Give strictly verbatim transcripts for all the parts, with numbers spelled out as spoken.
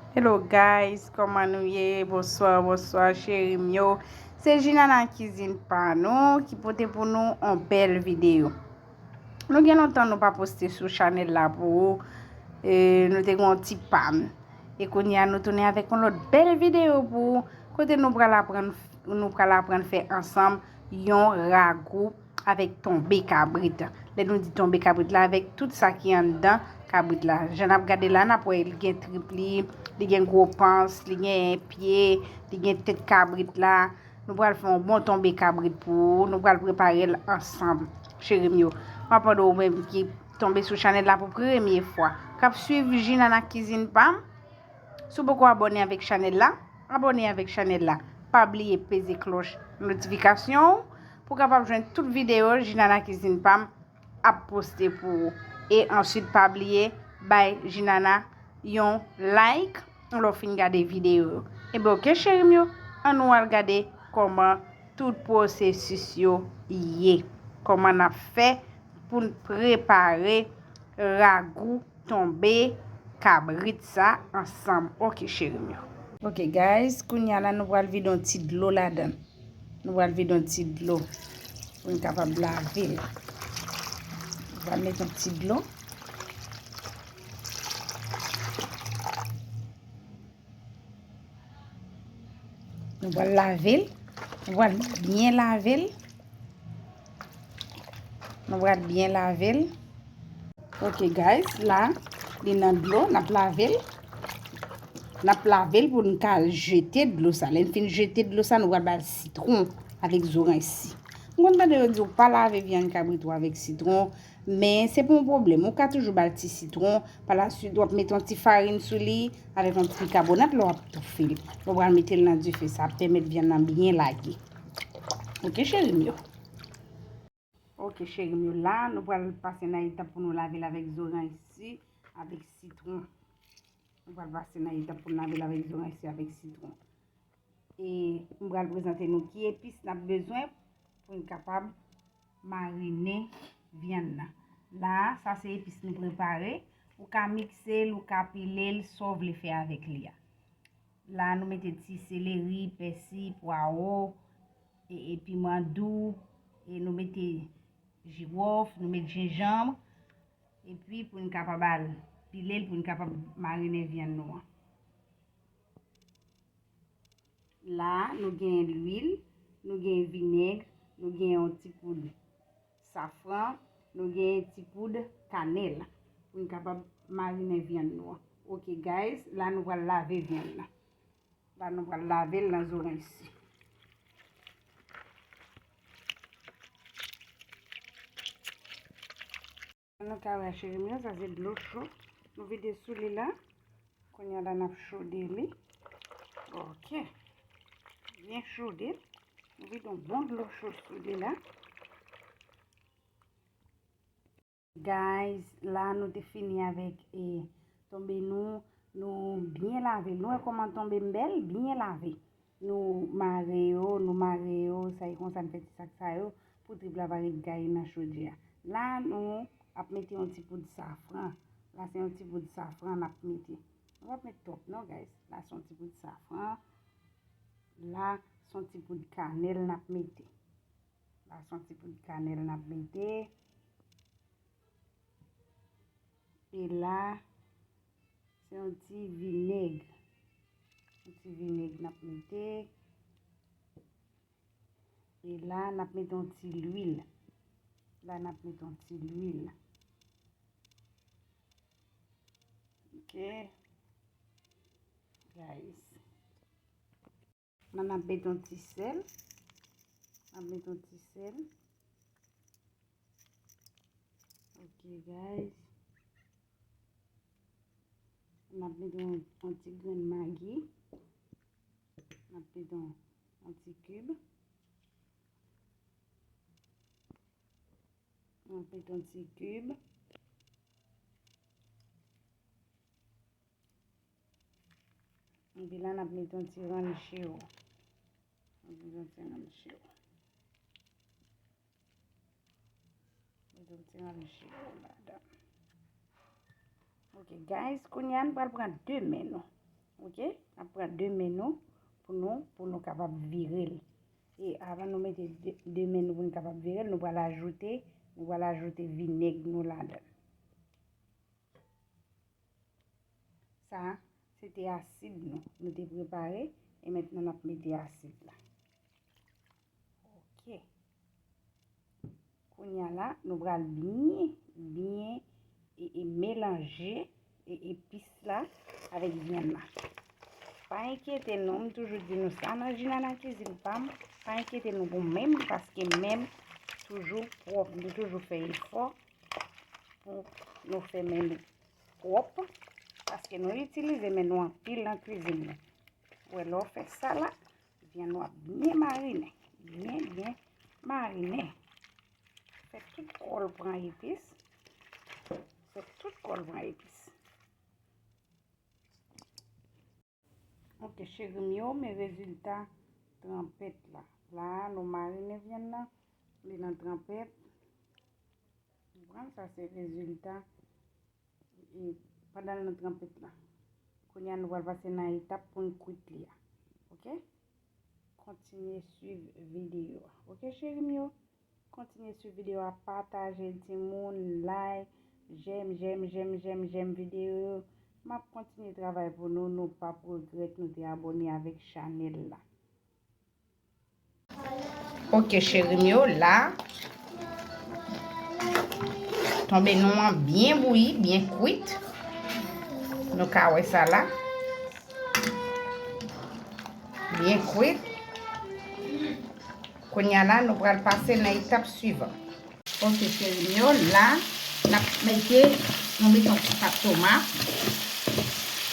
Hello guys, kòman nou ye? Bonswa, bonswa cheri m yo. Se Jinana Kizin pa nou ki pote pou nou on bèl videyo. Nou gen lontan nou pa poste sou chanèl la pou ou. E, nou te gen yon ti pàn. E kounye a nou tounen avèk yon lòt bèl videyo pou ou. Kote nou pral aprann, nou pral aprann fè ansanm yon ragou avèk tonbe kabrit. Lè nou di tonbe kabrit la, avèk tout sa ki anndan kabrit la. Jan n ap gade la, n ap wè li gen trip li, li gen gwo pans, li gen pye, li gen tèt kabrit la. Nou pral fè yon bon tonbe kabrit pou ou. Nou pral prepare l ansanm, cheri m yo. M ap mande w menm ki tonbe sou chanèl la pou premye fwa, k ap swiv Jinana Kizin pa m. Si w poko abòne avèk chanèl la, abòne avèk chanèl la. Pa bliye peze klòch notifikasyon w pou w kapab jwenn tout videyo Jinana Kizin pa m ap poste pou ou. E answit, pa bliye bay Jinana yon like lè w fin gade videyo yo. Ebyen, oke, cheri m yo, ann nou al gade kòman tout pwosesis yo ye. Kòman n ap fè pou n prepare ragou tonbe kabrit sa ansanm. Oke, cheri m yo. Oke, guys, kounye a la, nou pral vide yon ti dlo ladan. Nou pral vide yon ti dlo pou n kapab lave l. Nou pral mete yon ti dlo. Nou pral lave l. Nou pral byen lave l. Nou pral byen lave l. Ok, guys, la, li nan dlo, n ap lave l. N ap lave l pou n ka jete dlo sa. Lè n fin jete dlo sa, nou pral ba l sitwon avèk zoranj si. M konn tande yo di w pa lave vyann kabrit ou avèk sitwon, men se pa yon pwoblèm. Ou ka toujou ba l ti sitwon. Pa la swit, w ap mete yon ti farin sou li avèk yon ti bikabonat lè w ap toufe l. Lè w pral mete l nan dife, sa ap pèmèt vyann nan byen lage. Ok, cheri m yo. Ok, cheri m yo, la, nou pral pase nan etap pou nou lave l avèk zoranj si, avèk sitwon. Nou pral pase nan etap pou nou lave l avèk zoranj si, avèk sitwon. E m pral prezante nou ki epis n ap bezwen pou n kapab marinen vyann nan. La, sa se epis nou prepare. Ou ka mikse l, ou ka pile l, sa w vle fè avèk li a. La, nou mete ti seleri, pèsi, pwawo, e, e piman dou, e nou mete jiwòf, nou met jenjanm, epi pou n kapab al pile l, pou n kapab marinen vyann nou an. La, nou gen lwil, nou gen vinèg, nou gen yon ti poud safran, nou gen ti poud kanèl pou n kapab marinen vyann nou an. Ok, guys, la nou pral lave vyann nan. La nou pral lave l nan zoranj si. Nou ka wè, cheri m yo, sa se dlo cho. Nou vide sou li la. Kounye a la, n ap chode li. Ok. Byen chode. Nou vide yon bon dlo cho sou li la. Guys, la nou te fini avèk, e, tonbe nou. Nou byen lave l. Nou wè kòman tonbe m bèl? Byen lave. Nou mare yo, nou mare yo, sa e konsa n fè ti sak sa yo pou trip la pa ret gaye nan chodyè a. La nou ap mete yon ti poud safran. La se yon ti poud safran n ap mete. Nou p ap met twòp non, guys. La se yon ti poud safran. La se yon ti poud kanèl n ap mete. La se yon ti poud kanèl n ap mete. E la, se yon ti vinèg. Yon ti vinèg n ap mete. E la, n ap mete yon ti lwil. La, n ap mete yon ti lwil. Ok. Guys. N ap mete yon ti sèl. N ap mete yon ti sèl. Ok, guys. N ap mete yon, yon ti grenn magi. N ap mete yon, yon ti kib. N ap mete yon ti kib. Epi la, n ap mete yon ti ranchero. N ap mete yon ti ranchero. Mete yon ti ranchero ladan. Ok, guys, kounye a, n pral pran de men nou. Ok, n ap pran de men nou pou nou, pou nou kapab vire l. E avan nou mete de, de men nou pou nou kapab vire l, nou pral ajoute, nou pral ajoute vinèg nou ladan l. Sa, se te asid nou, nou te prepare, e mentnan n ap mete asid la. Ok. Kounye a la, nou pral byen, byen e, e melanje e, epis la avèk vyann la. Pa enkyete nou, m toujou di nou sa nan Jinana Cuisine pa m, pa enkyete nou pou men m, paske men m toujou pwòp, nou toujou fè efò pou nou fè men nou pwòp, paske nou itilize men nou anpil nan kwizin nou. Ou wè, lè w fè sa la, vyann nou ap byen marinen, byen, byen marinen. Fè tout kò l pran epis, fè tout kò l pran epis. Ok, cheri m yo, men rezilta tranpèt la. La, nou marinen vyann nan, li nan tranpèt. Konprann, sa se rezilta, e, pandan l nan tranpèt la. Kounye a, nou pral pase nan etap pou n kwit li a. Ok? Kontinye swiv videyo a. Ok, cheri m yo? Kontinye swiv videyo a, pataje l, timoun, like, jèm, jèm, jèm, jèm, jèm videyo yo. M ap kontinye travay pou nou, nou p ap regrèt nou te abòne avèk chanèl la. Ok, cheri m yo, la, tonbe nou an byen bouyi, byen kwit. Nou ka wè sa la. Byen kwit. Kounye a la, nou pral pase nan etap swivan. Ok, cheri m yo, la, n ap mete, nou mete yon ti pat tomat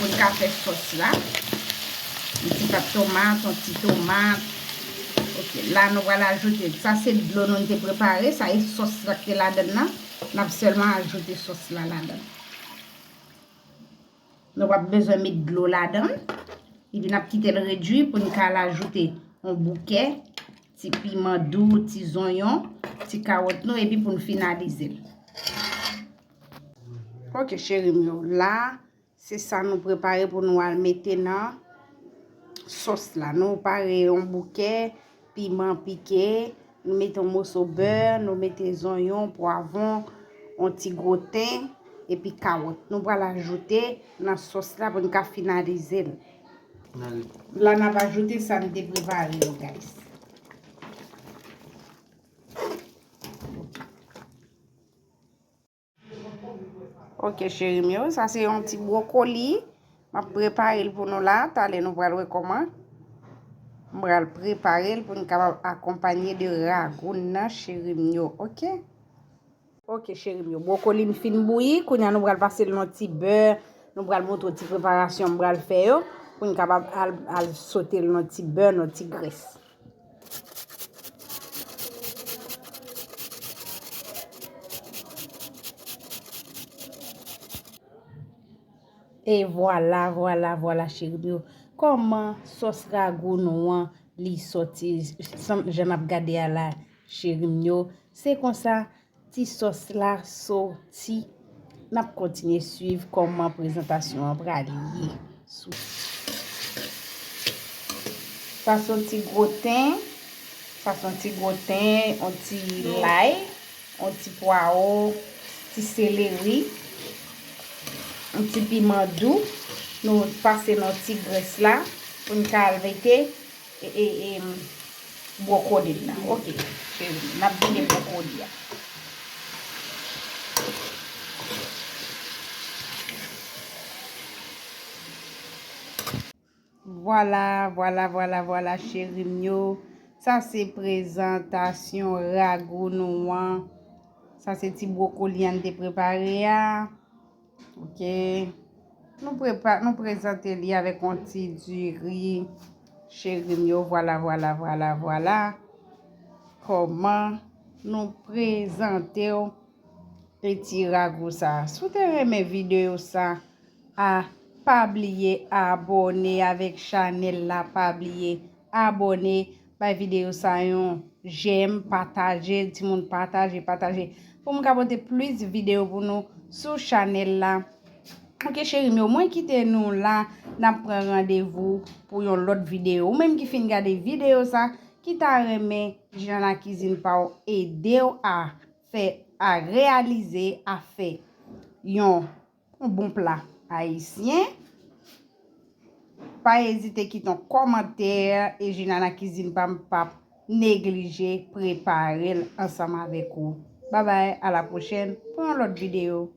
pou n ka fè sòs la. Yon ti pat tomat, yon ti tomat. Ok, la, nou pral ajoute, sa se dlo nou te prepare, sa e sòs la ki te ladann nan. N ap sèlman ajoute sòs la ladann. Nou p ap bezwen met dlo ladan l. Epi n ap kite l redui pou n ka al ajoute yon bouke ti piman dou, ti zonyon, ti kawòt nou, epi pou n finalize l. Ok, cheri m yo, la, se sa nou prepare pou nou al mete nan sòs la. Nou pare yon bouke piman pike, nou mete yon moso bè, nou mete zonyon, pwavwon, yon ti gwo ten, epi kawòt. Nou pral ajoute nan sòs la pou n ka finalize l. La, n ap ajoute sa n te prepare yo, guys. Ok, cheri m yo, sa se yon ti bwokoli. M ap prepare l pou nou la. Talè nou pral wè kòman m pral prepare l pou n kapab akonpanye de ragout nan, cheri m yo. Ok? Ok, cheri m yo. Bwokoli m fin bouyi. Kounye a nou pral pase l nan ti bè. Nou pral montre w ti preparasyon m pral fè yo. Pou n kapab al, al sote l nan ti bè, nan ti grès. E vwala, vwala, vwala, cheri m yo. Kòman sòs ragou nou an, li sòti, jan n ap gade a la, cheri m yo. Se konsa, ti sòs la soti. N ap kontinye swiv kòman prezantasyon an pral ye. Sou. Sa se yon ti gwo ten. Sa se yon ti gwo ten, yon ti lay, yon ti pwawo, ti seleri, yon ti piman dou. Nou pase nan ti grès la pou n ka al mete e, e, e, bwokoli m nan. Ok, cheri, n ap vide bwokoli a. Vwala, vwala, vwala, vwala, cheri m yo. Sa se prezantasyon ragou nou an. Sa se ti bwokoli an te prepare a. Ok. Nou prepa-, nou prezante li avèk yon ti diri. Cheri m yo, vwala, vwala, vwala, vwala. Kòman nou prezante w e ti ragou sa. Si w te renmen videyo sa, a, pa bliye abòne avèk chanèl la. Pa bliye abòne, bay videyo sa yon jèm, pataje l, timoun, pataje, pataje. Pou m ka pote plis videyo pou nou sou chanèl la. Ok, cheri m yo, mwen kite nou la. N ap pran randevou pou yon lòt videyo. Ou menm ki fin gade videyo sa, ki ta renmen Jina nan kizin pa w ede w a fè, a reyalize, a fè yon, yon bon pla ayisyen, pa ezite kite yon kòmantè. E Jina nan kizin pa m p ap neglije prepare l ansanm avèk ou. Babay, a la pwochèn pou yon lòt videyo.